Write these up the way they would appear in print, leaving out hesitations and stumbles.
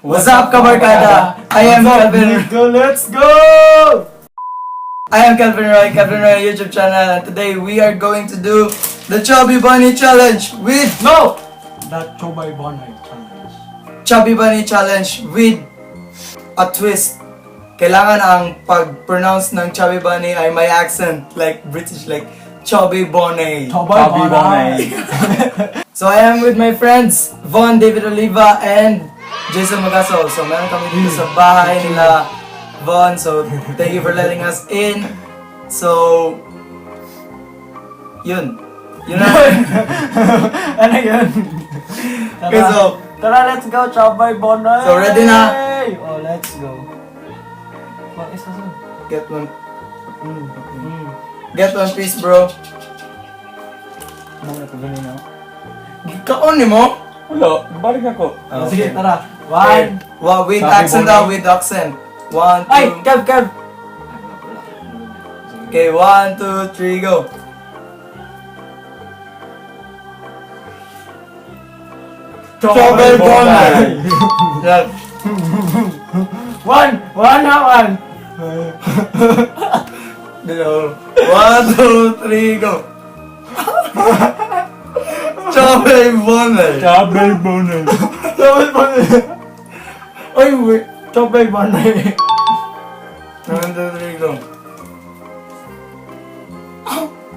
What's up, kabarkada? I am Calvin. Go, let's go! I am Calvin Roy, Calvin Roy YouTube channel, and today we are going to do the Chubby Bunny Challenge with No! The Chobay Bonay Challenge. Chubby Bunny Challenge with a twist. Kailangan ang pag-pronounce ng Chubby Bunny ay may accent like British, like Chubby Bunny. Chobay Chubby Bonay. So I am with my friends, Von David Oliva and Jason Magaso. So meron kami dito sa bahay nila Von. So thank you for letting us in. So yun. Yun na. Ano yun? Tara, Okay, so tara, let's go, Chobay Bonay! So, ready na? Oh, let's go. What is this one? Get one. Get one piece, bro. Ano na ko ganun na? Kaon ni mo? Wala, balik ako. Oh, sige, tara. One. Well, with Chubby accent Bunny. ah, with accent. One, two. Ay, Kev, Kev! Okay, one, two, three, go. Chobay Bonay. Yan. One! One na, one! Dito. One, two, three, go. Chubby Bonay. Chubby Bonay. Chobay Bonay! Ay, wait. Chobay Bonay. One, two, three, go.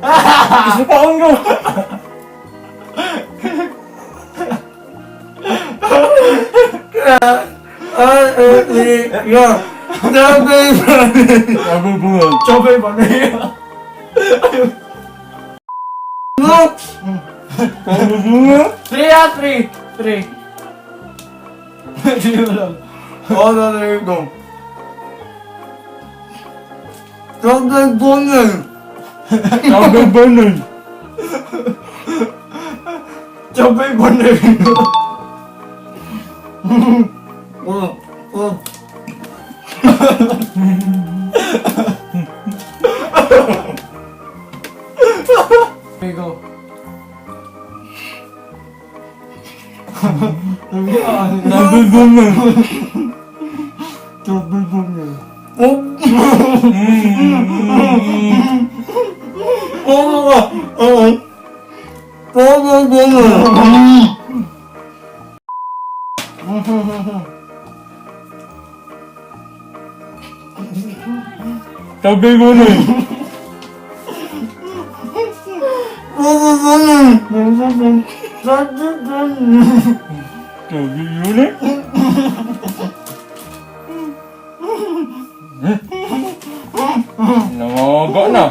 Isa pa akong go. One, two, three, go. Chubby Bunny. Chubby Bonay. Chobay Bonay. No. Chubby Bonay. Three ah, three! Three. Hindi mo lang. One, two, three, go. Chubby Bunny. Chubby Bonay. Chobay Bonay. Oh, oh. Here you go. Chubby Bonay. Chubby Bonay. Oh. Oh, oh, oh. Chubby Bunny. Chubby Bonay. Chubby Bunny. Chubby Bonay. Nangaga na.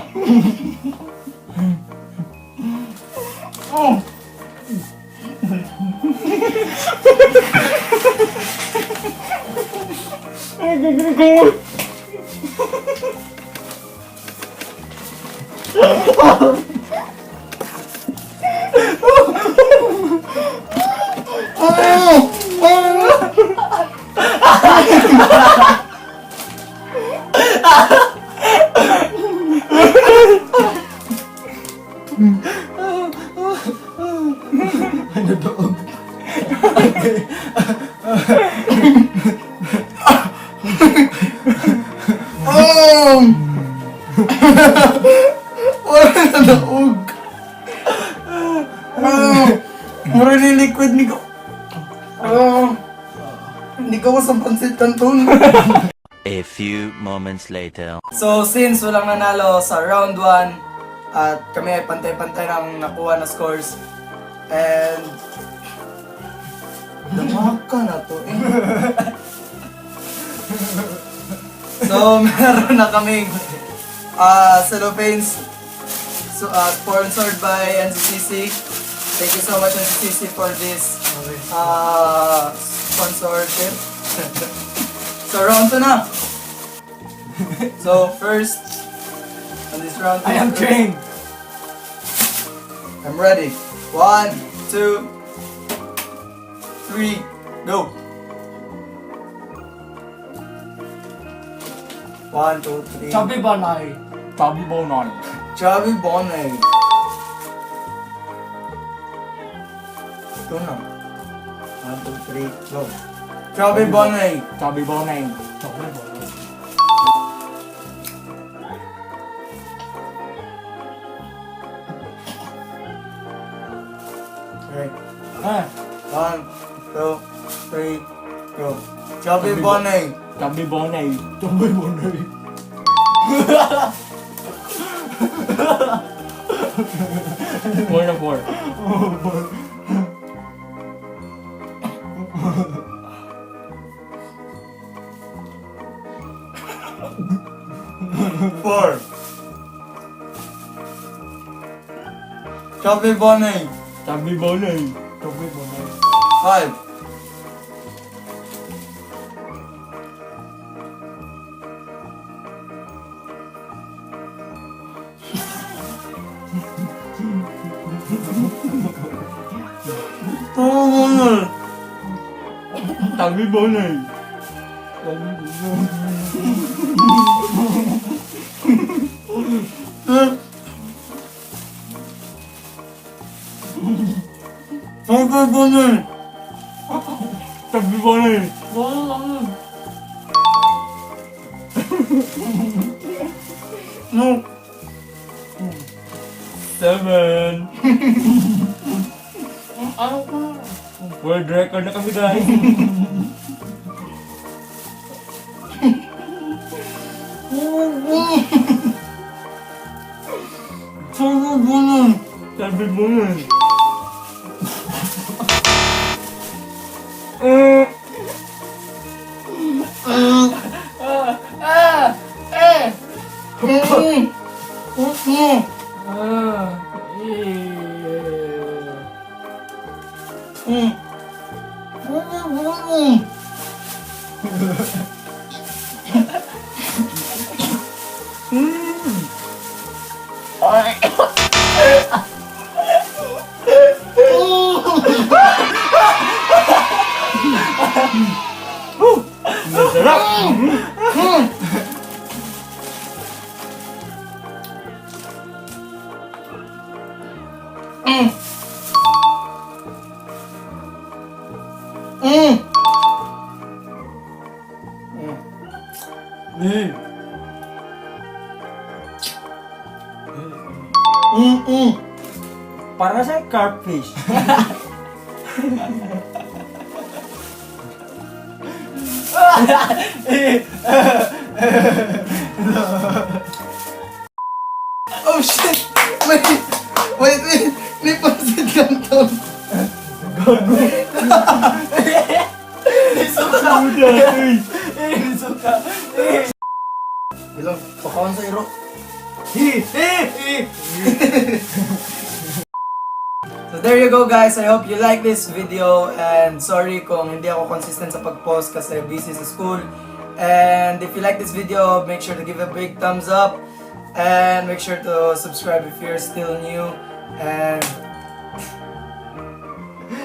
Ay, gagawin ko. Oh! Wala na daog. Oh! Mura ni liquid ni ko. Oh! Hindi ko sa pansit canton. A few moments later. So since walang nanalo sa round 1 at kami ay pantay-pantay ng nakuha na scores and damaka na to eh. So meron na kaming cellophanes, so, sponsored by NCCC. Thank you so much, NCCC, for this sponsorship. So round 2 na. So first on this round I am trained. I'm ready. One, two, three, go. One, two, three. Chubby Bonay. Chubby Bonay. Chubby Bonnet. Ikaw na. 1, 2, 3, go. Chubby Bunny. Chubby Bunny. Chubby Bunny. Okay. Ah, 1, 2, 3, go. Chubby Bunny. Chubby Bunny. Chubby Bunny. 4 na 4. 4. Chubby Bunny. Chubby Bunny. Chubby Bunny. 5. Chubby Bunny. Chubby Bunny. Chubby Bunny. No. 7. World record na kami, guys. Chubby Bunny. Chubby Bunny. Masarap! Para sa carpfish. Oh shit! Wait! Wait, wait! May pansit canton! Suka. Ilang, pakawan sa iro. So there you go, guys. I hope you like this video and sorry kung hindi ako consistent sa pag-post kasi busy sa school. And if you like this video, make sure to give a big thumbs up and make sure to subscribe if you're still new. And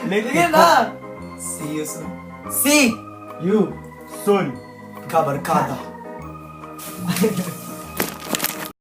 sige na! See you soon. See You soon. kabarkada.